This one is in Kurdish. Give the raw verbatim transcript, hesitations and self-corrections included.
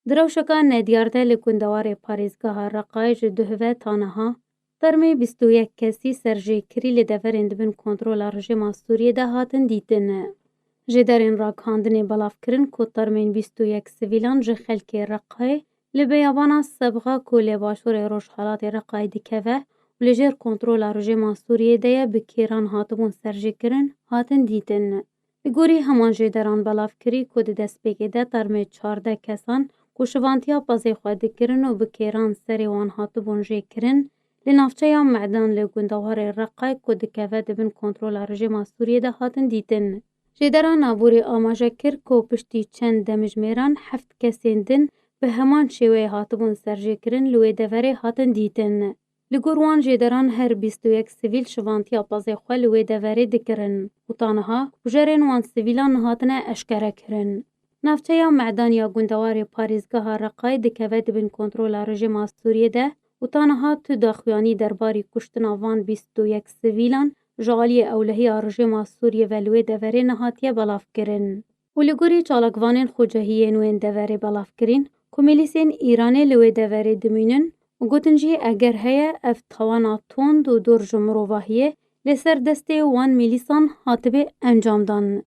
Di rewşeka nediyar de li gundewarê parêzgeha Reqayê ji duh ve ta niha termê bîst û yek kesî serjêkirî li deverên di bin kontrola rejîma Sûriyê de hatin dîtin. Jêderên ragihandinê belav kirin ku termên bîst û yek sivîlan ji xelkê Reqayê li beyabana Sebxa ku li başûrê rojhelatê Reqayê dikeve û li jêr kontrola rejîma Sûriyê de ye bi kêran hatibûn serjêkirin, hatin dîtin. Li gorî heman jêderan belavkirî ku di destpêkê de termê çardeh kesan ku şivantiya pezê xwe dikirin û bi kêran serê wan hatibûn jêkirin, li navçeya Me'dan li gundewarê Reqay ku dikeve di bin kontrola rejîma Sûriyê de hatin dîtin. Jêderan aborî amaje kir ku piştî çend demjimêran heft kesên din bi heman şêweyê hatibûn serjêkirin li wê deverê hatin dîtin. Li gor wan jêderan her bîst û yek sivîl şivantiya pezê xwe li wê deverê dikirin û ta niha kujerên wan sivîlan nehatine eşkere kirin. Navçeya Me'dan ya gundewarê parêzgeha Reqayê dikeve di bin kontrola rejîma Sûriyê de û ta niha tu daxuyanî derbarî kuştina van bîst û yek sivîlan ji aliyê ewlehiya rejîma Sûriyê ve li wê deverê nehatiye belavkirin. Û li gorî çalakvanên xwecehî yên wên deverê belavkirîn ku milîsên Îranê li wê deverê dimînin û gotin jî eger heye ev tawana tond û dor ji mirovahiyê li ser destê wan milîsan hatibê encamdan.